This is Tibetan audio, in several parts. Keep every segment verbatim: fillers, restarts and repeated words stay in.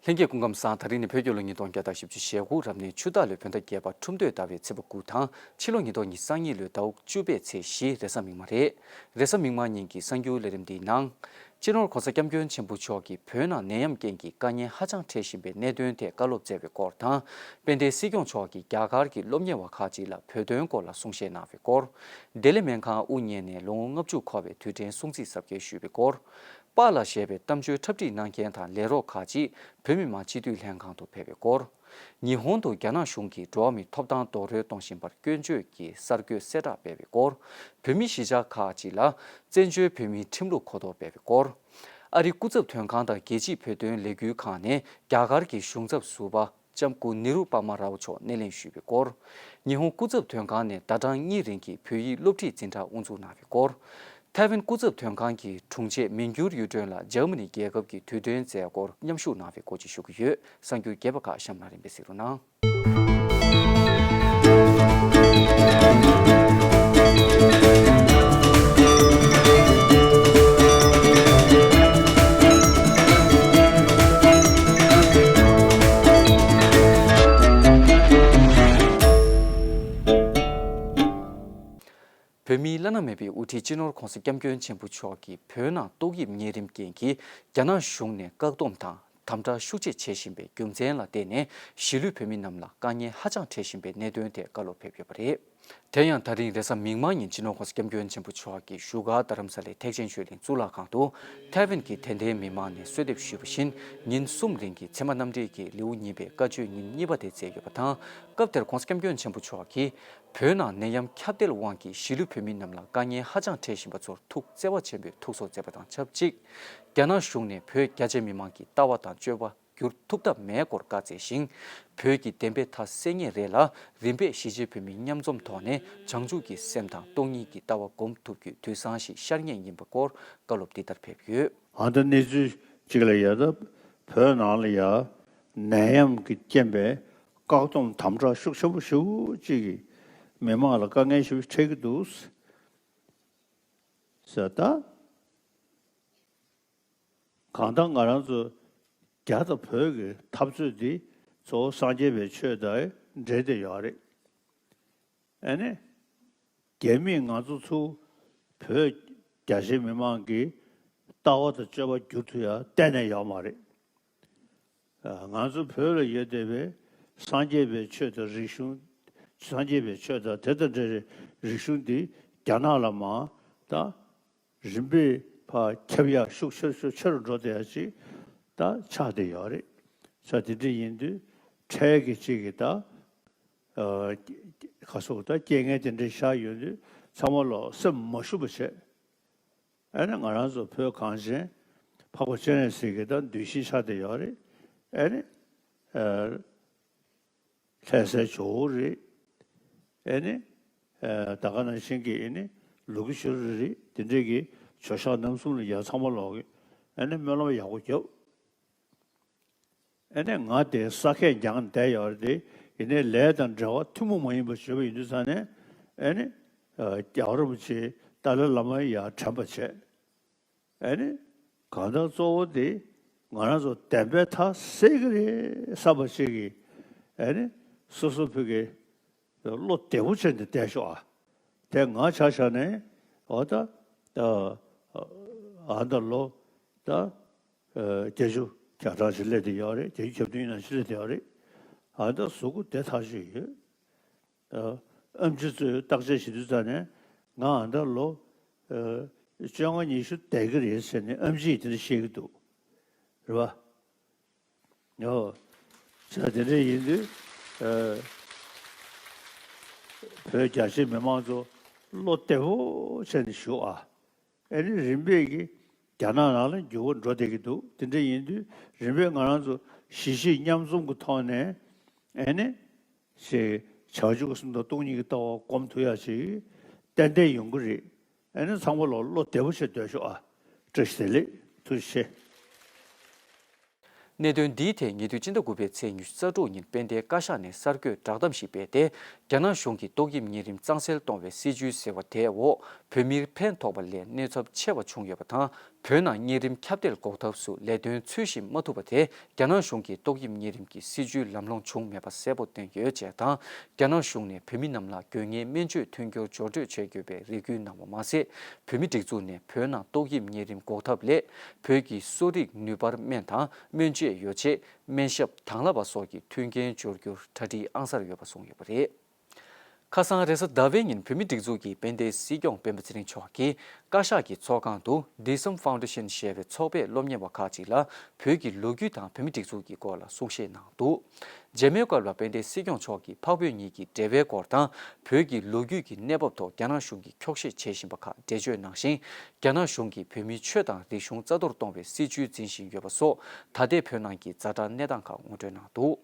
ལྷན་རྒྱས་སྐུ་ཁམས་བཟང་། ད་རིང་ནི་བོད་རྒྱལ་ལོ་ཉིས་སྟོང་བརྒྱ་དང་བཞི་བཅུ་ཞེ་དགུ་རབ་གནས་ཆུ་སྟག་ལོའི་བོད་ཟླ་བརྒྱད་པ་ཁྲུམས་སྟོད་ཟླ་བའི་ཚེས་པ་དགུ་དང་ཕྱི་ལོ་ཉིས་སྟོང་ཉི་ཤུ་རྩ་གཉིས་ལོའི་ཟླ་བ་བཅུ་པའི་ཚེས་བཞི་རེས་གཟའ་མིག་དམར་རེད། རེས་གཟའ་མིག་དམར་ཉིན་གྱི་གསར་འགྱུར་ལས་རིམ་འདིའི་ནང་། སྤྱི་ནོར་༸གོང་ས་༸སྐྱབས་མགོན་ཆེན་པོ་མཆོག་གིས་བོད་ནང་ནད་ཡམས་རྐྱེན་གྱིས་དཀའ་ངལ་ཧ་ཅང་འཕྲད་བཞིན་པའི་གནད་དོན་ཐད་བཀའ་སློབ་སྩལ་བའི་སྐོར་དང་། དཔལ་ལྡན་སྲིད་སྐྱོང་མཆོག་གིས་རྒྱ་གར་གྱི་སློབ་གཉེར་བ་ཁག་ཅིག་ལ་བོད་དོན་སྐོར་ལ་གསུང་བཤད་གནང་བའི་སྐོར། བདེ་ལེགས་སྨན་ཁང་དབུ་བརྙེས་ནས་ལོ་ངོ་ལྔ་བཅུ་འཁོར་བའི་དུས་དྲན་སྲུང་བརྩི་གཟབ་རྒྱས་ཞུས་པའི་སྐོར། པཱ་ལགས་ཞེས་པའི་གཏམ་བརྗོད་འཁྲབ་ཁྲིད་གནང་མཁན་དང་ལས་རོགས་ཁག་ཅིག་བོད་མི་མང་སྤྱི་འཐུས་ལྷན་ཁང་དུ་ཕེབས་པའི་སྐོར། ཉི་ཧོང་དུ་རྒྱ་ནག་གཞུང་གིས་འགྲོ་བ་མིའི་ཐོབ་ཐང་རྡོག་རོལ་གཏོང་བཞིན་པར་སྐྱོན་བརྗོད་ཀྱི་གསར་འགོད་གསལ་བསྒྲགས་སྤེལ་བའི་སྐོར། བོད་མི་གཞིས་ཆགས་ཁག་ཅིག་ལ་བཙན་བྱོལ་བོད་མིའི་ཁྲིམས་ལུགས་གོ་རྟོགས་སྤེལ་བའི་སྐོར། ཨ་རིའི་སྐུ་ཚབ་དོན་ཁང་དང་རྒྱལ་སྤྱིའི་བོད་དོན་ལས་འགུལ་ཁང་ནས་རྒྱ་གར་གྱི་གཞུང་ཚབ་ཟུར་པ་ལྕམ་སྐུ་ནེ་རུ་པ་མ་རའོ་མཆོག་སྣེ་ལེན་ཞུས་པའི་སྐོར། ཉི་ཧོང་སྐུ་ཚབ་དོན་ཁང་ནས་ཟླ་གྲངས་གཉིས་རིང་གི་བོད་ཡིག་སློབ་ཁྲིད་འཛིན་གྲྭ་དབུ་འཛུགས་གནང་བའི་སྐོར། ཐའེ་ཝན་སྐུ་ཚབ་དོན་ཁང་གི་དྲུང་ཆེ་མིང་འགྱུར་གཡུ་སྒྲོན་ལ་འཇར་མ་ནི་རྒྱལ་ཁབ་ཀྱི་དུས་སྟོན་མཛད་སྒོར་མཉམ་ཞུགས་གནང་བའི་སྐོར་བཅས་ཞུ་གི་ཡོད། གསར་འགྱུར་རྒྱས་པ་ཁག་གཤམ་ལ་རིམ་པས་གཟིགས་རོགས་གནང་། བོད་མིའི་བླ་ན་མེད་པའི་དབུ་ཁྲིད་སྤྱི་ནོར་༸གོང་ས་༸སྐྱབས་མགོན་ཆེན་པོ་མཆོག་གིས་བོད་ནང་ཏོག་དབྱིབས་གཉན་རིམས་རྐྱེན་གྱིས་རྒྱ་ནག་གཞུང་ནས་བཀག་སྡོམ་དང་དམ་དྲག་ཤུགས་ཆེ་བྱེད་བཞིན་པའི་རྒྱུ་མཚན་ལ་བརྟེན་ནས་གཞིས་ལུས་བོད་མི་རྣམས་ལ་དཀའ་ངལ་ཧ་ཅང་འཕྲད་བཞིན་པའི་གནད་དོན་ཐད་བཀའ་སློབ་ཕེབས་ཡོད་པ་རེད། དེ་ཡང་ད་རིང་རེས་གཟའ་མིག་དམར་ཉིན་སྤྱི་ནོར་༸གོང་ས་༸སྐྱབས་མགོན་ཆེན་པོ་མཆོག་གིས་བཞུགས་སྒར་རྡ་རམ་ས་ལའི་ཐེག་ཆེན་ཆོས་གླིང་གཙུག་ལག་ཁང་དུ་ཐའེ་ཝན་གྱི་དད་ལྡན་མི་མང་ནས་གསོལ་འདེབས་ཞུས་པ་བཞིན། ཉིན་གསུམ་རིང་གི་ཚད་མ་རྣམ་འགྲེལ་གྱི་ལེའུ་གཉིས་པའི་བཀའ་ཆོས་ཉིན་གཉིས་པ་དེ་མཛད་ཡོད་པ་དང་། སྐབས་དེར་༸གོང་ས་༸སྐྱབས་མགོན་ཆེན་པོ་མཆོག་གིས། བོད་ནང་ནད་ཡམས་ཁྱབ་གདལ་དབང་གིས་གཞིས་ལུས་བོད་མི་རྣམས་ལ་དཀའ་ངལ་ཧ་ཅང་འཕྲད་བཞིན་པ་ཚོར་ཐུགས་བརྩེ་བ་ཆེན་པོས་ཐུགས་གསོ་མཛད་པ་དང་ཆབས་ཅིག་རྒྱ་ནག་གཞུང་ནས་བོད་རྒྱ་ཆེ་མི་མང་གི་ལྟ་བ་དང་སྤྱོད་པ་བསྒྱུར་ཐུབ་ཐབས་མེད་སྐོར་བཀའ་སྩལ་ཞིང་། བོད་ཀྱི་བདེན་པའི་མཐའ་གསལ་ངེས་རེད་ལ། རིམ་པས་གཞིས་བྱེས་བོད་མི་མཉམ་འཛོམས་ཐོག་ནས་བྱང་ཆུབ་ཀྱི་སེམས་དང་སྟོང་ཉིད་ཀྱི་ལྟ་བ་སྒོམ་ཐུབ་རྒྱུའི་དུས་བཟང་ཞིག་ཤར་ངེས་ཡིན་པའི་སྐོར་བཀའ་སློབ་འདི་ལྟར་ཕེབས་ཡོད། ཨ་ད་གནས་ཚུལ་གཅིག་ལ་ཡ་ད་བོད་ནང་ལ་ཡ་ནད་ཡམས་ཀྱི་རྐྱེན་པས་བཀག་སྡོམ་དམ་དྲག་ཤུགས་ཆེན་པོ་ཞེ་པོ་ཅིག་གིས་མི་མང་ལ་དཀའ་ངལ་ཞེ་པོ་འཕྲད་ཀྱི་འདུག་ཟེར། ད་གང་ལྟར་ང་རང་ཚོ་རྒྱ་དང་བོད་ཀྱི་འཐབ་རྩོད་འདི་གཙོ་བོ་སངས་རྒྱས་པའི་ཆོས་དང་འབྲེལ་ཏེ་ཡོད་རེད། ཨ་ནི། རྒྱ་མིས་ང་ཚོ་ཚུར་བོད་རྒྱ་ཆེ་མི་མང་གི་ལྟ་བ་དང་སྤྱོད་པ་བསྒྱུར་ཐུབ་ཡ་གཏན་ནས་ཡོད་མ་རེད། ང་ཚོ་བོད་ལ་ཡོད་བསྡད་པའི་སངས་རྒྱས་པའི་ཆོས་དང་རིག་གཞུང་། སངས་རྒྱས་པའི་ཆོས་དང་དེ་དང་འབྲེལ་བའི་རིག་གཞུང་འདི་རྒྱ་ནག་ལ་མར་ད་རིམ་པས་ཕར་ཁྱབ་ཡག་ཤུགས་ཆེ་རུ་ཤུགས་ཆེ་རུ་འགྲོ་བསྡད་ཡག་ཅིག་ད་ཆགས་བསྡད་ཡོད་རེད། ས་དེ་འདྲ་ཡིན་དུས་འཕྲལ་གྱི་ཅིག་གི་ད། ཨ། ག་སོགས་ད་རྐྱེན་ངན་དེ་འདྲ་བཞག་ཡོད་དུས་ཚང་མ་ལོག་སེམས་མ་ཞུམ་པ་བྱས། ཨ་ནི་ང་རང་ཚོ་བོད་གངས་ཅན་འཕགས་པ་སྤྱན་རས་གཟིགས་ཀྱི་ད་གདུལ་ཞིང་ཆགས་བསྡད་ཡོད་རེད། ཨ་ནི། ཨ། ལྷ་སའི་ཇོ་བོ་རེད། ཨ་ནི། ཨ། ད་ག་ནང་བཞིན་གྱི་ཨ་ནི་ལུ་གུ་ཤུ་རི་རེད། དེ་འདྲས་ཀྱི་ཇོ་ཤཱཀ་རྣམ་གསུམ་ལ་ཡ་ཚང་མ་ལོག་གི་ཨ་ནི་སྨོན་ལམ་ཡག་པོ་བརྒྱབ། ཨ་ནི་ང་དེ་ས་ཁད་རྒྱང་བསྡད་ཡོད་རེད་དེ། ཡིན་ནའི་ལས་དང་འབྲེལ་བ་ཐུན་མོང་མ་ཡིན་པ་བྱེད་པ་ཡིན་དུས་ཙང་ནས། ཨ་ནི། ཨ། རྒྱལ་བ་རིན་པོ་ཆེ་ཏཱ་ལའི་བླ་མ་ཡར་དྲན་པ་བྱས། ཨ་ནི། གང་ལྟར་གཙོ་བོ་དེ་ང་རང་ཚོ་བདེན་པའི་མཐའ་གསལ་གྱི་རེད་བསམ་པ་ཞིག་གིས། ཨ་ནི། སོ་སོ་ཕ་གི་བློ་བདེ་པོ་བྱས་ནས་བསྡད་ཤོག་ཨ། དེ་ང་ཆ་བཞག་ནས་འོ་ད། ཨ། ཨ་ད་ལོ་ད། ཨ། བརྒྱད་ཅུ་གྱ་གྲངས་ཤིག་སླེབས་བསྡད་ཡོད་རེད། བརྒྱད་ཅུ་གྱ་བདུན་ནང་ཕྱིན་སླེབས་བསྡད་ཡོད་རེད། ཨ་ད་གཟུགས་པོ་བདེ་ཐག་ཆོད་ཡོད། ཨ། ཨེམ་ཆི་ཚོས་བརྟག་དཔྱད་བྱེད་དུས་ཙང་ནས་ང་ཨ་ད་ལོ། ཨ། བཅོ་ལྔ་ཉི་ཤུ་བསྡད་ཀྱི་རེད་ཟེར་ནས་ཨེམ་ཆི་ཡིས་དེ་འདྲ་བཤད་ཀྱི་འདུག་རེད་པ། ཨོ། ས་དེ་འདྲ་ཡིན་དུས། ཨ། བོད་རྒྱ་ཆེ་མི་མང་ཚོ་བློ་བདེ་པོ་བྱས་ནས་བཞུགས་ཨ། ཨ་ནི་རིམ་པས་ཀྱི་རྒྱ་ནག་ནང་ལ་འགྱུར་བ་འགྲོ་བསྡད་ཀྱི་འདུག་དེ་འདྲ་ཡིན་དུས་རིམ་པས་ང་རང་ཚོ་གཞིས་བྱེས་མཉམ་འཛོམས་ཀྱི་ཐོག་ནས། ཨ་ནི། ཞེས་བྱང་ཆུབ་ཀྱི་སེམས་དང་སྟོང་ཉིད་ཀྱི་ལྟ་བ་སྒོམ་ཐུབ་ཡག་ཅིག་ཏན་ཏན་ཡོང་གི་རེད། ཨ་ནི་ཚང་མ་ལོག་བློ་བདེ་པོ་བྱས་སྡོད་ཤོག་ཨ། བཀྲ་ཤིས་བདེ་ལེགས། ཐུགས་རྗེ་ཆེ། གནད་དོན་འདིའི་ཐད་ཉེ་དུས་སྤྱི་ཟླ་དགུ་པའི་ཚེས་ཉི་ཤུ་རྩ་དྲུག་ཉིན་དཔལ་ལྡན་བཀའ་ཤག་ནས་གསར་འགོད་བསྒྲགས་གཏམ་ཞིག་སྤེལ་ཏེ། རྒྱ་ནག་གཞུང་གིས་ཏོག་དབྱིབས་གཉན་རིམས་གཙང་སེལ་གཏོང་བའི་སྲིད་བྱུས་ཟེར་བ་དེའི་འོག་བོད་མིར་ཕན་ཐོགས་པ་ལས་གནོད་ཚབས་ཆེ་བ་བྱུང་ཡོད་པ་དང་ བོད་ནང་གཉན་རིམས་ཁྱབ་གདལ་འགོག་ཐབས་སུ་ལས་དོན་ཚུལ་བཞིན་མ་ཐུབ་པ་དེ་རྒྱ་ནག་གཞུང་གི་ཏོག་དབྱིབས་གཉན་རིམས་ཀྱི་སྲིད་བྱུས་ལམ་ལྷོང་བྱུང་མེད་པ་གསལ་པོ་བསྟན་ཡོད་ཅེས་དང་། རྒྱ་ནག་གཞུང་ནས་བོད་མི་རྣམས་ལ་དགོས་ངེས་སྨན་བཅོས་མཐུན་འགྱུར་སྦྱོར་སྤྲོད་བྱེད་དགོས་པའི་རེ་སྐུལ་གནང་བ་མ་ཟད། བོད་མི་སྒྲིག་འཛུགས་ནས་བོད་ནང་ཏོག་དབྱིབས་གཉན་རིམས་འགོག་ཐབས་སླད་བོད་ཀྱི་གསོ་རིག་ནུས་པར་སྨན་དང་སྨན་དཔྱད་ཡོ་བྱད། སྨན་ཞབས་དང་བླངས་པ་སོགས་ཀྱི་མཐུན་རྐྱེན་སྦྱོར་རྒྱུར་གྲ་སྒྲིག་ཨང་གསར་ཡོད་པ་གསུངས་ཡོད་པ་རེད། ཁ་སང་རེས་གཟའ་ཟླ་བའི་ཉིན་བོད་མི་སྒྲིག་འཛུགས་ཀྱི་དཔལ་ལྡན་སྲིད་སྐྱོང་སྤེན་པ་ཚེ་རིང་མཆོག་གིས་བཀའ་ཤག་གི་ཚོགས་ཁང་དུ་Dism Foundation ཞེས་པའི་ཚོགས་པས་སློབ་གཉེར་བ་ཁག་ཅིག་ལ་བོད་ཀྱི་ལོ་རྒྱུས་དང་བོད་མི་སྒྲིག་འཛུགས་ཀྱི་སྐོར་ལ་གསུང་བཤད་གནང་འདུག་མཇལ་མོལ་སྐབས་ལ་དཔལ་ལྡན་སྲིད་སྐྱོང་མཆོག་གིས་འཕགས་བོད་གཉིས་ཀྱི་འབྲེལ་བའི་སྐོར་དང་། བོད་ཀྱི་ལོ་རྒྱུས་ཀྱི་གནས་བབ་ཐོག་རྒྱ་ནག་གཞུང་གིས་འཁྱོག་བཤད་བྱེད་བཞིན་པ་ཁག་འགྲེལ་བརྗོད་གནང་ཞིང་། རྒྱ་ནག་གཞུང་གིས་བོད་མིའི་ཆོས་དང་རིག་གཞུང་རྩ་གཏོར་གཏོང་བའི་སྲིད་བྱུས་འཛིན་བཞིན་ཡོད་པ་སོགས་ད་ལྟའི་བོད་ནང་གི་ཛ་དྲག་གནས་སྟངས་ཁག་ངོ་སྤྲོད་གནང་འདུག་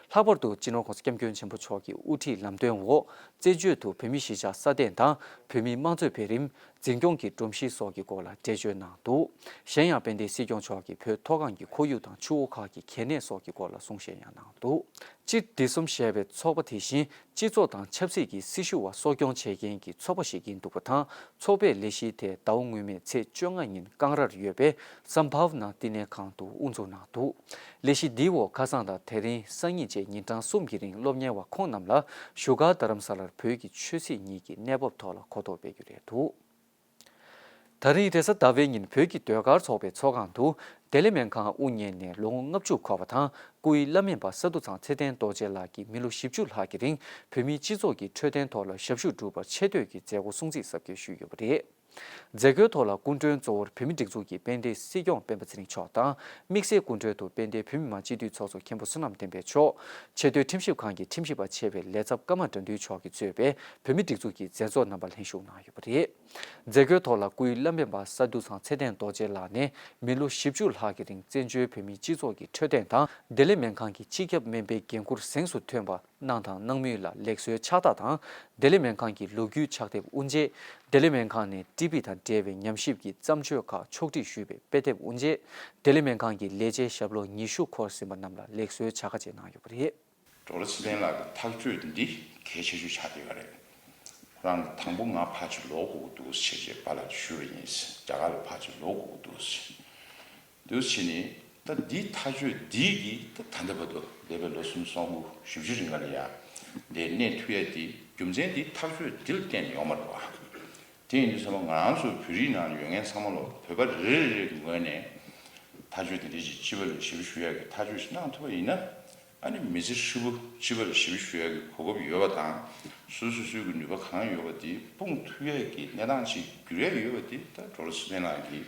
ལྷག་པར་དུ་སྤྱི་ནོར་༸གོང་ས་༸སྐྱབས་མགོན་ཆེན་པོ་མཆོག་གི་དབུ་ཁྲིད་ལམ་སྟོན་འོག་བཙན་བྱོལ་དུ་བོད་མིའི་གཞིས་ཆགས་སྲ་བརྟན་དང་བོད་མིའི་དམངས་གཙོའི་འཕེལ་རིམ། འཛིན་སྐྱོང་གི་སྒྲོམ་གཞི་སོགས་ཀྱི་སྐོར་ལ་འགྲེལ་བརྗོད་གནང་འདུག་གཞན་ཡང་དཔལ་ལྡན་སྲིད་སྐྱོང་མཆོག་གིས་བོད་མཐོ་སྒང་གི་ཁོར་ཡུག་དང་ཆུ་བོ་ཁག་གི་གལ་གནད་སོགས་ཀྱི་སྐོར་ལ་གསུང་བཤད་ཡང་གནང་འདུག་སྤྱིར་Dism ཞེས་པའི་ཚོགས་པ་དེ་བཞིན་སྤྱི་ཚོགས་དང་ཆབ་སྲིད་ཀྱི་སྲི་ཞུ་བ་གསོ་སྐྱོང་བྱེད་མཁན་གྱི་ཚོགས་པ་ཞིག་ཡིན་འདུག་པ་དང་། ཚོགས་པས་ལས་གཞི་དེ་ཟླ་བ་སྔོན་མའི་ཚེས་བཅོ་ལྔ་ཉིན་ཀང་རར་ཡོད་པའི་Sambhavna བསྟི་གནས་ཁང་དུ་དབུ་འཛུགས་གནང་འདུག་ལས་གཞི་འདིའི་འོག་ཁ་སང་དང་དེ་རིང་སང་ཉིན་བཅས་ཉིན་གྲངས་གསུམ་གྱི་རིང་སློབ་གཉེར་བ་ཁོང་རྣམས་ལ་བཞུགས་སྒར་རྡ་རམ་ས་ལར་བོད་ཀྱི་ཆོས་སྲིད་གཉིས་ཀྱི་གནས་བབ་ཐོག་ལ་གོ་རྟོགས་སྤེལ་རྒྱུ་རེད་འདུག་ད་རིང་རེས་གཟའ་ཟླ་བའི་ཉིན་བོད་ཀྱི་ཟློས་གར་ཚོགས་པའི་ཚོགས་ཁང་དུ་ལྡི་ལི་སྨན་ཁང་དབུ་བརྙེས་ནས་ལོ་ངོ་ལྔ་བཅུ་འཁོར་བ་དང་སྐུའི་བླ་སྨན་པ་ས་འདུ་ཚང་ཚེ་བརྟན་རྡོ་རྗེ་ལགས་ཀྱིས་མི་ལོ་བཞི་བཅུ་ལྷག་གི་རིང་བོད་མིའི་སྤྱི་ཚོགས་ཀྱི་འཕྲོད་བསྟེན་ཐོག་ལ་ཞབས་ཞུ་བསྒྲུབས་པར་ཆེ་བསྟོད་ཀྱི་མཛད་སྒོ་སྲུང་བརྩི་གཟབ་རྒྱས་ཞུས་ཡོད་པ་རེད། མཛད་སྒོའི་ཐོག་ལ་སྐུ་མགྲོན་གཙོ་བོར་བོད་མི་སྒྲིག་འཛུགས་ཀྱི་དཔལ་ལྡན་སྲིད་སྐྱོང་སྤེན་པ་ཚེ་རིང་མཆོག་དང་། དམིགས་བསལ་སྐུ་མགྲོན་དུ་དཔལ་ལྡན་བོད་མི་མང་སྤྱི་འཐུས་ཚོགས་གཙོ་མཁན་པོ་བསོད་ནམས་བསྟན་འཕེལ་མཆོག་ཆེས་མཐོའི་ཁྲིམས་ཞིབ་ཁང་གི་ཁྲིམས་ཞིབ་པ་ཆེ་བའི་ལས་ཚབ་ཀརྨ་དགྲ་འདུལ་མཆོག་གིས་གཙོས་པའི་བོད་མི་སྒྲིག་འཛུགས་ཀྱི་མཛད་གཙོ་རྣམ་པ་ལྷན་ཞུགས་གནང་ཡོད་པ་རེད། མཛད་སྒོའི་ཐོག་ལ་སྐུའི་བླ་སྨན་པ་ས་འདུ་ཚང་ཚེ་བརྟན་རྡོ་རྗེ་ལགས་ནས་མི་ལོ་བཞི་བཅུ་ལྷག་གི་རིང་བཙན་བྱོལ་བོད་མིའི་སྤྱི་ཚོགས་ཀྱི་འཕྲོད་བསྟེན་དང་ལྡི་ལི་སྨན་ཁང་གི་སྤྱི་ཁྱབ་སྨན་པའི་འགན་འཁུར་གཟེངས་སུ་ཐོན་པ་གནང་དང་གནང་མུས་ལ་ལེགས་གསོའི་ཕྱག་རྟགས་དང་། ལྡི་ལི་སྨན་ཁང་གི་ལོ་རྒྱུས་ཕྱག་དེབ་དབུ་འབྱེད། ལྡི་ལི་སྨན་ཁང་ནས་ཊི་བི་དང་འབྲེལ་བའི་ཉམས་ཞིབ་ཀྱི་བརྩམས་ཆོས་ཁག་ཕྱོགས་སྒྲིག་ཞུས་པའི་དཔེ་དེབ་དབུ་འབྱེད། ལྡི་ལི་སྨན་ཁང་གི་ལས་བྱེད་ཞབས་ལོ་ཉི་ཤུ་འཁོར་ཟིན་པ་རྣམས་ལ་ལེགས་གསོའི་བྱ་དགའ་བཅས་གནང་ཡོད་པ་རེད། ཌོག་ཊར་ཚེ་བརྟན་ལགས་ཀྱི་ཐག་གཅོད་འདི་གལ་ཆེ་ཤོས་ཆགས་བསྡད་ཡོད་རེད། ཁོ་རང་གིས་དང་པོ་ང་ཕར་ཅིག་ལོག་དགོས་ཀྱི་འདུག་ཟེར་བྱས་པཱ་ལགས་ཞུས་པ་ཡིན། རྒྱ་གར་ལ་ཕར་ཅིག་ལོག་དགོས་ཀྱི་འདུག་ཟེར། འདུག་བྱས་ནས་ད་འདིའི་ཐག་གཅོད་འདི་གིས་ད་ད་ལྟ་བར་དུ་འདས་པའི་ལོ་གསུམ་སོ་དགུ་བཞི་བཅུ་རིང་ལ་ཡ་འདིར་གནས་ཐུབ་ཡ་དེ་རྒྱུ་མཚན་འདི་ཐག་གཅོད་འདི་ལ་བརྟེན་ནས་ཡོང་མ་རེད་བ། དེ་ཡིན་དུས་ཙམ་པ་ང་རང་ཚོ་བོད་རིགས་ནང་ཡོད་མཁན་ཚང་མ་ལ་བོད་པ་རེ་རེ་རེའི་ངོས་ནས་ཐག་གཅོད་དེ་འདྲ་ཞིག་སྤྱི་པ་ལ་ཞབས་ཞུ་ཞུ་ཡ་གི་ཐག་གཅོད་ཞིག་གནང་ཐུབ་པ་ཡིན་ན། ཨ་ནི་མི་ཚེ་ཧྲིལ་པོ་སྤྱི་པ་ལ་ཞབས་ཞུ་ཞུ་ཡ་གི་གོ་སྐབས་ཡོད་པ་དང་། སོ་སོ་སོའི་གི་ནུས་པ་གང་ཡོད་པ་དེ་སྤུངས་ཐུབ་ཡ་གི་གནས་སྟངས་ཅིག་འགྱུར་ཡ་ཡོད་པ་དེ་ད་ཌོག་ཊར་ཚེ་བརྟན་ལགས་ཀྱིས་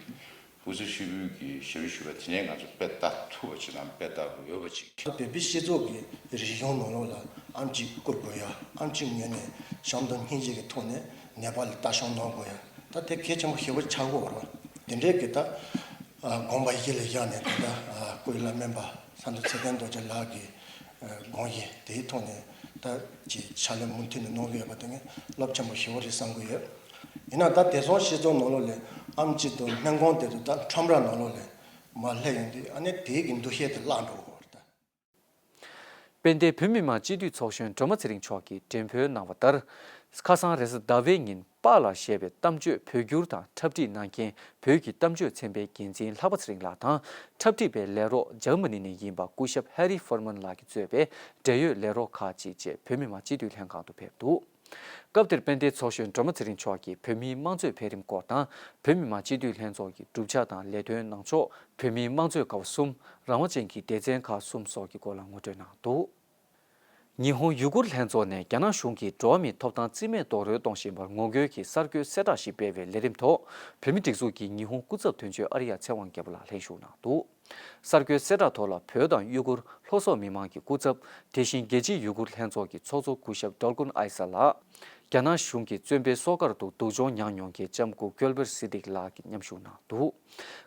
སྐུ་ཚེ་ཧྲིལ་པོའི་གི་ཞབས་ཞུ་ཞུ་བ་དེ་ནས་ང་ཚོ་དཔེ་ལྟ་ཐུབ་པ་ཅིག་དང་དཔེ་ལྟ་འོས་པ་ཅིག་ད་བོད་པའི་སྤྱི་ཚོགས་ཀྱི་རིག་གཞུང་ནང་ལོགས་ལ་ཨེམ་ཆི་བསྐུར་དགོས་ཡ། ཨེམ་ཆི་ངོས་ནས་གཤམ་དུ་སྙིང་རྗེ་གི་ཐོག་ནས་ནེ་པཱལ་ལ་ལྟ་སྐྱོང་གནང་དགོས་ཡ། ད་དེ་གལ་ཆེན་པོ་ཞེ་པོ་ཆགས་ཀྱི་ཡོད་རེད། དེ་འདྲའི་གི་ད་ཨ་དགོངས་པ་ཡིད་ལ་བཞག་ནས་ད་ལྟ་ཨ་སྐུའི་བླ་སྨན་པ་ས་འདུ་ཚེ་བརྟན་རྡོ་རྗེ་ལགས་ཀྱི་ཨ་དགོངས་གཞི་དེའི་ཐོག་ནས་ད་ཅིག་ཕྱག་ལས་མུ་མཐུད་ནས་གནང་གི་ཡོད་པ་དེ་ངས་རླབས་ཆེན་པོ་ཞེ་པོ་རེད་བསམ་གྱི་ཡོད། ཡིན་ན་ད་དེང་སང་སྤྱི་ཚོགས་ནང་ལོགས་ལ་ཨེམ་ཆི་དང་སྨན་ཁང་དེ་ཚོ་ད་ཁྲོམ་ར་ནང་ལོགས་ལ་མར་སླེབས་ཡོང་དུས་ཨ་ནི་དེའི་གི་འདུ་ཤེས་དེ་བརླག་འགྲོ་གི་ཡོད་རེད་ད། དཔལ་ལྡན་བོད་མི་མང་སྤྱི་འཐུས་ཚོགས་གཞོན་སྒྲོལ་མ་ཚེ་རིང་མཆོག་གིས་བྲེལ་འཕུལ་གནང་བ་ལྟར། ཁ་སང་རེས་གཟའ་ཟླ་བའི་ཉིན་པཱ་ལགས་ཞེས་པའི་གཏམ་བརྗོད་བོད་བསྒྱུར་དང་འཁྲབ་ཁྲིད་གནང་མཁན་བོད་ཀྱི་གཏམ་བརྗོད་ཚན་པའི་འགན་འཛིན་ལྷག་པ་ཚེ་རིང་ལགས་དང་། འཁྲབ་ཁྲིད་པའི་ལས་རོགས་འཇར་མ་ནི་ནས་ཡིན་པ་སྐུ་ཞབས་ཧེ་རི་ཧྥར་མན་ལགས་ཀྱིས་གཙོས་པའི་འབྲེལ་ཡོད་ལས་རོགས་ཁག་ཅིག་བཅས་བོད་མི་མང་སྤྱི་འཐུས་ལྷན་ཁང་དུ་ཕེབས་འདུག་སྐབས་དེར་དཔལ་ལྡན་ཚོགས་གཞོན་སྒྲོལ་མ་ཚེ་རིང་མཆོག་གིས་བོད་མིའི་དམངས་གཙོའི་འཕེལ་རིམ་སྐོར་དང་། བོད་མི་མང་སྤྱི་འཐུས་ལྷན་ཚོགས་ཀྱི་གྲུབ་ཆ་དང་ལས་དོན་གནང་ཕྱོགས། བོད་མིའི་དམངས་གཙོའི་ཀ་བ་གསུམ། རང་དབང་ཅན་གྱི་སྡེ་ཚན་ཁག་གསུམ་སོགས་ཀྱི་སྐོར་ལ་ངོ་སྤྲོད་གནང་འདུག་ཉི་ཧོང་ཡུ་གུར་ལྷན་ཚོགས་ནས་རྒྱ་ནག་གཞུང་གིས་འགྲོ་བ་མིའི་ཐོབ་ཐང་རྩིས་མེད་རྡོག་རོལ་གཏོང་བཞིན་པར་ངོ་རྒོལ་གྱི་གསར་འགོད་གསལ་བསྒྲགས་ཤིག་སྤེལ་བའི་ལས་རིམ་ཐོག་བོད་མི་སྒྲིག་འཛུགས་ཀྱི་ཉི་ཧོང་སྐུ་ཚབ་དོན་གཅོད་ཨར་ཡ་ཚེ་དབང་རྒྱལ་པོ་ལགས་ལྷན་ཞུགས་གནང་འདུག་གསར་འགོད་གསལ་བསྒྲགས་ཐོག་ལ་བོད་དང་ཡུ་གུར་ལྷོ་སོག་མི་མང་གི་སྐུ་ཚབ། དེ་བཞིན་རྒྱལ་སྤྱིའི་ཡུ་གུར་ལྷན་ཚོགས་ཀྱི་ཚོགས་གཙོ་སྐུ་ཞབས་ཌོལ་ཀུན་ཨའི་ས་ལགས། རྒྱ་ནག་གཞུང་གི་བཙོན་པའི་སོ་ཁར་དུ་སྡུག་སྦྱོང་མྱངས་མྱོང་མཁན་ལྕམ་སྐུ་ཀོལ་བེར་སི་ཏིག་ལགས་ཀྱིས་མཉམ་ཞུགས་གནང་འདུག་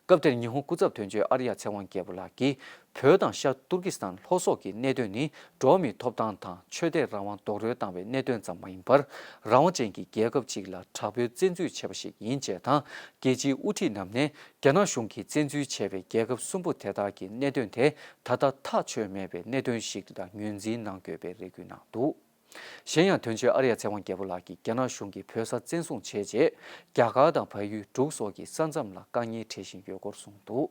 སྐབས་དེར་ཉི་ཧོང་སྐུ་ཚབ་དོན་གཅོད་ཨར་ཡ་ཚེ་དབང་རྒྱལ་པོ་ལགས་ཀྱིས། བོད་དང་ཤར་ཏུར་ཀི་སི་ཐན་ལྷོ་སོག་གི་གནད་དོན་ནི་འགྲོ་བ་མིའི་ཐོབ་ཐང་དང་ཆོས་དད་རང་དབང་རྡོག་རོལ་བཏང་བའི་གནད་དོན་ཙམ་མ་ཡིན་པར། རང་དབང་ཅན་གྱི་རྒྱལ་ཁབ་ཅིག་ལ་དྲག་པོའི་བཙན་འཛུལ་བྱས་པ་ཞིག་ཡིན་ཅེས་དང་། རྒྱལ་སྤྱིའི་དབུ་ཁྲིད་རྣམས་ནས། རྒྱ་ནག་གཞུང་གིས་བཙན་འཛུལ་བྱས་པའི་རྒྱལ་ཁབ་གསུམ་པོ་དེ་དག་གི་གནད་དོན་དེ་ད་ལྟ་ཐག་ཆོད་མེད་པའི་གནད་དོན་ཞིག་ལ་ངོས་འཛིན་གནང་དགོས་པའི་རེ་སྐུལ་གནང་འདུག་གཞན་ཡང་དོན་གཅོད་ཨར་ཡ་ཚེ་དབང་རྒྱལ་པོ་ལགས་ཀྱིས་རྒྱ་ནག་གཞུང་གིས་བོད་ས་བཙན་བཟུང་བྱས་རྗེས། རྒྱ་གར་དང་བལ་ཡུལ་འབྲུག་སོགས་ཀྱི་ས་མཚམས་ལ་དཀའ་ངལ་འཕྲད་བཞིན་ཡོད་སྐོར་གསུངས་འདུག།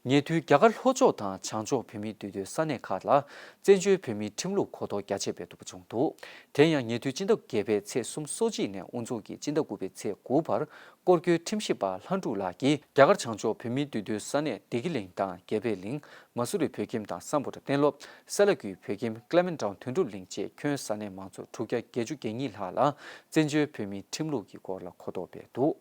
ཉེ་དུས་རྒྱ་གར་ལྷོ་ཕྱོགས་དང་བྱང་ཕྱོགས་བོད་མིའི་འདུས་སྡོད་ས་གནས་ཁག་ལ་བཙན་བྱོལ་བོད་མིའི་ཁྲིམས་ལུགས་གོ་རྟོགས་རྒྱ་ཆེ་སྤེལ་ཐུབ་པ་བྱུང་འདུག། དེ་ཡང་ཉེ་དུས་སྤྱི་ཟླ་བརྒྱད་པའི་ཚེས་སོ་གཅིག་ནས་དབུ་འཛུགས་ཀྱིས་སྤྱི་ཟླ་དགུ་པའི་ཚེས་དགུ་བར་སྐོར་སྐྱོད་ཁྲིམས་ཞིབ་པ་ལྷ་འབྲུག་ལགས་ཀྱིས་རྒྱ་གར་བྱང་ཕྱོགས་བོད་མིའི་འདུས་སྡོད་ས་གནས་བདེ་སྐྱིད་གླིང་དང་དགེ་འཕེལ་གླིང་། མ་སུ་རི་བོད་ཁྱིམ་དང་སམ་བྷོ་ཊ་གཏན་སློབ། སེ་ལ་ཀུའི་བོད་ཁྱིམ་ཀླེ་མེན་ཊའོན་དོན་གྲུབ་གླིང་བཅས་ཁྱོན་ས་གནས་མང་ཚོགས་དྲུག་བརྒྱ་བརྒྱད་ཅུ་གྱ་གཉིས་ལྷག་ལ་བཙན་བྱོལ་བོད་མིའི་ཁྲིམས་ལུགས་ཀྱི་སྐོར་ལ་གོ་རྟོགས་སྤེལ་འདུག།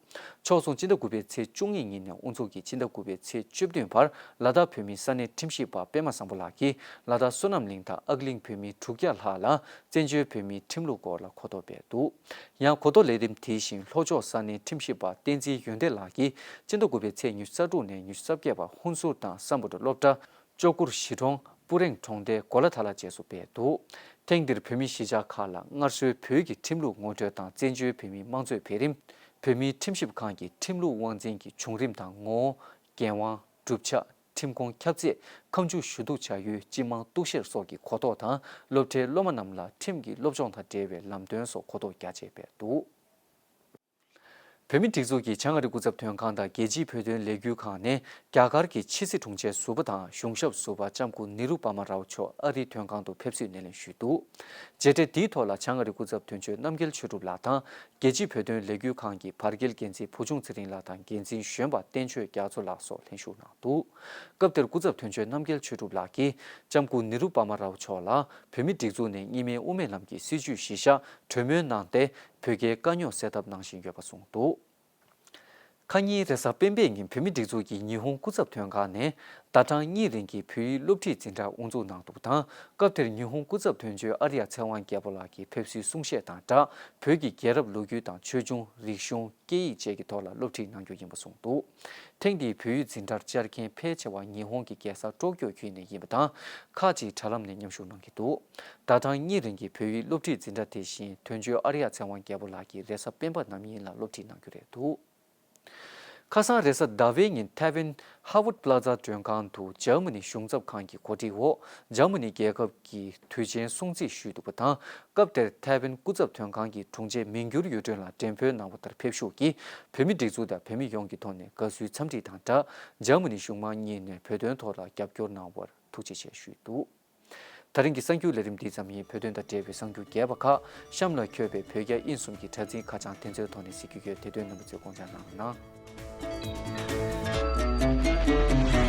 ཕྱོགས་མཚུངས་སྤྱི་ཟླ་དགུ་པའི་ཚེས་བཅུ་གཉིས་ཉིན་ནས་དབུ་འཛུགས་ཀྱིས་སྤྱི་ཟླ་དགུ་པའི་ཚེས་བཅུ་བདུན་བར་ལ་དྭགས་བོད་མིའི་ས་གནས་ཁྲིམས་ཞིབ་པ་པད་མ་བཟང་པོ་ལགས་ཀྱིས་ལ་དྭགས་བསོད་ནམས་གླིང་དང་ཨ་གླིང་བོད་མི་དྲུག་བརྒྱ་ལྷག་ལ་བཙན་བྱོལ་བོད་མིའི་ཁྲིམས་ལུགས་སྐོར་ལ་གོ་རྟོགས་སྤེལ་འདུག། ཡང་གོ་རྟོགས་ལས་རིམ་དེ་བཞིན་ལྷོ་ཕྱོགས་ས་གནས་ཁྲིམས་ཞིབ་པ་བསྟན་འཛིན་ཡོན་ཏན་ལགས་ཀྱིས་སྤྱི་ཟླ་དགུ་པའི་ཚེས་ཉི་ཤུ་རྩ་དྲུག་ནས་ཉི་ཤུ་རྩ་བརྒྱད་བར་ཧུན་སུར་དང་སམ་བྷོ་ཊ་སློབ་གྲྭ། ལྕོག་གུར་གཞིས་གྲོང་སྤུ་རེང་གྲོང་རྡལ་གོ་ལ་ཐ་ལ་བཅས་སུ་སྤེལ་འདུག། ཐེངས་འདིར་བོད་མི་གཞིས་ཆགས་ཁག་ལ་སྔར་སྲོལ་བོད་ཀྱི་ཁྲིམས་ལུགས་ངོ་སྤྲོད་དང་བཙན་བྱོལ་བོད་མིའི་དམངས་གཙོའི་འཕེལ་རིམ། བོད་མིའི་ཁྲིམས་ཞིབ་ཁང་གི་ཁྲིམས་ལུགས་དབང་འཛིན་གྱི་བྱུང་རིམ་དང་ངོ་བོ། འགན་དབང་། གྲུབ་ཆ། ཁྲིམས་ཁང་ཁྱབ་ཚད། ཁ་མཆུ་ཞུ་གཏུག་བྱ་ཡུལ། སྤྱི་དམངས་གཏུག་བཤེར་སོགས་ཀྱི་གོ་རྟོགས་དང་སློབ་གྲྭའི་སློབ་མ་རྣམས་ལ་ཁྲིམས་ཀྱི་སློབ་སྦྱོང་དང་འབྲེལ་བའི་ལམ་སྟོན་སོགས་གོ་རྟོགས་རྒྱ་ཆེ་སྤེལ་འདུག། བོད་མིའི་སྒྲིག་འཛུགས་ཀྱི་བྱང་ཨ་རི་སྐུ་ཚབ་དོན་ཁང་དང་རྒྱལ་སྤྱིའི་བོད་དོན་ལས་འགུལ་ཁང་ནས་རྒྱ་གར་གྱི་ཕྱི་སྲིད་དྲུང་ཆེ་ཟུར་པ་དང་གཞུང་ཞབས་ཟུར་པ་ལྕམ་སྐུ་ནེ་རུ་པ་མ་རའོ་མཆོག་ཨ་རིའི་དོན་ཁང་དུ་ཕེབས་བསུའི་སྣེ་ལེན་ཞུས་འདུག། མཇལ་འཕྲད་འདིའི་ཐོག་ལ་བྱང་ཨ་རི་སྐུ་ཚབ་དོན་གཅོད་རྣམ་རྒྱལ་ཆོས་གྲུབ་ལགས་དང་རྒྱལ་སྤྱིའི་བོད་དོན་ལས་འགུལ་ཁང་གི་བར་བརྒལ་འགན་འཛིན་བུ་ཆུང་ཚེ་རིང་ལགས་དང་འགན་འཛིན་གཞོན་པ་བསྟན་ཆོས་རྒྱ་མཚོ་ལགས་སོགས་ལྷན་ཞུགས་གནང་འདུག། སྐབས་དེར་སྐུ་ཚབ་དོན་གཅོད་རྣམ་རྒྱལ་ཆོས་གྲུབ་ལགས་ཀྱིས་ལྕམ་སྐུ་ནེ་རུ་པ་མ་རའོ་མཆོག་ལ་བོད་མིའི་སྒྲིག་འཛུགས་ནས་གཉིས་སྨན་དབུ་མའི་ལམ་གྱི་སྲིད་བྱུས་གཞི་བཞག་གྲོས་མོལ་གནང་སྟེ། བོད་རྒྱའི་དཀའ་རྙོག་སེལ་ཐབས་གནང་བཞིན་ཡོད་པ་གསུངས་འདུག། ཁ་ཉིན་རེས་གཟའ་སྤེན་པའི་ཉིན་བོད་མིའི་སྒྲིག་འཛུགས་ཀྱི་ཉི་ཧོང་སྐུ་ཚབ་དོན་ཁང་ནས་ཟླ་གྲངས་གཉིས་རིང་གི་བོད་ཡིག་སློབ་ཁྲིད་འཛིན་གྲྭ་དབུ་འཛུགས་གནང་འདུག་པ་དང་། སྐབས་དེར་ཉི་ཧོང་སྐུ་ཚབ་དོན་གཅོད་ཨར་ཡ་ཚེ་དབང་རྒྱལ་པོ་ལགས་ཀྱིས་ཕེབས་བསུའི་གསུང་བཤད་དང་སྦྲགས། བོད་ཀྱི་རྒྱལ་རབས་ལོ་རྒྱུས་དང་ཆོས་འབྱུང་། རིག་གཞུང་། སྐད་ཡིག་བཅས་ཀྱི་ཐོག་ལ་སློབ་ཁྲིད་གནང་རྒྱུ་ཡིན་པ་གསུངས་འདུག། ཐེངས་འདིའི་བོད་ཡིག་འཛིན་གྲྭར་བཅར་མཁན་ཕལ་ཆེ་བ་ཉི་ཧོང་གི་རྒྱལ་ས་ཀྲོ་ཀྱོ་ཁུལ་ནས་ཡིན་པ་དང་། ཁག་ཅིག་དྲ་ལམ་ནས་མཉམ་ཞུགས་གནང་གི་འདུག། ཟླ་གྲངས་གཉིས་རིང་གི་བོད་ཡིག་སློབ་ཁྲིད་འཛིན་གྲྭ་དེ་བཞིན་དོན་གཅོད་ཨར་ཡ་ཚེ་དབང་རྒྱལ་པོ་ལགས་ཀྱིས་རེས་གཟའ་སྤེན་པ་ནམ་ཡིན་ལ་སློབ་ཁྲིད་གནང་རྒྱུ་རེད་འདུག། ཁ་སང་རེས་གཟའ་ཟླ་བའི་ཉིན་ཐའེ་ཝན་ཧ་ཝར་པ་ལ་ཛ་མགྲོན་ཁང་དུ་འཇར་མ་ནི་གཞུང་ཚབ་ཁང་གི་གོ་སྒྲིག་འོག་འཇར་མ་ནི་རྒྱལ་ཁབ་ཀྱི་དུས་ཆེན་སྲུང་བརྩི་ཞུས་འདུག་པ་དང་། སྐབས་དེར་ཐའེ་ཝན་སྐུ་ཚབ་དོན་ཁང་གི་དྲུང་ཆེ་མིང་འགྱུར་གཡུ་སྒྲོན་ལགས་འགྲེམས་སྤེལ་གནང་བ་ལྟར་ཕེབས་ཞུགས་ཀྱིས་བོད་མིའི་སྒྲིག་འཛུགས་དང་བོད་མི་ཡོངས་ཀྱི་ཐོག་ནས་དགའ་བསུའི་འཚམས་འདྲི་དང་སྦྲགས། འཇར་མ་ནི་གཞུང་མང་གཉིས་ནས་བོད་དོན་ཐོག་ལ་རྒྱབ་སྐྱོར་གནང་བར་ཐུགས་རྗེ་ཆེ་ཞུས་འདུག། ད་རིང་གི་གསར་འགྱུར་ལས་རིམ་འདི་ཙམ་ཡིན། བོད་དོན་དང་འབྲེལ་བའི་གསར་འགྱུར་རྒྱས་པ་ཁག་གཤམ་ལ་འཁོད་པའི་བོད་རྒྱ་དབྱིན་གསུམ་གྱི་དྲ་འཛིན་ཁ་བྱང་དེ་ཚོའི་ཐོག་ནས་གཟིགས་རྒྱུ་ཡོད། དེ་དོན་རྣམ་པ་ཚོས་དགོངས་འཇགས་གནང་གནང་།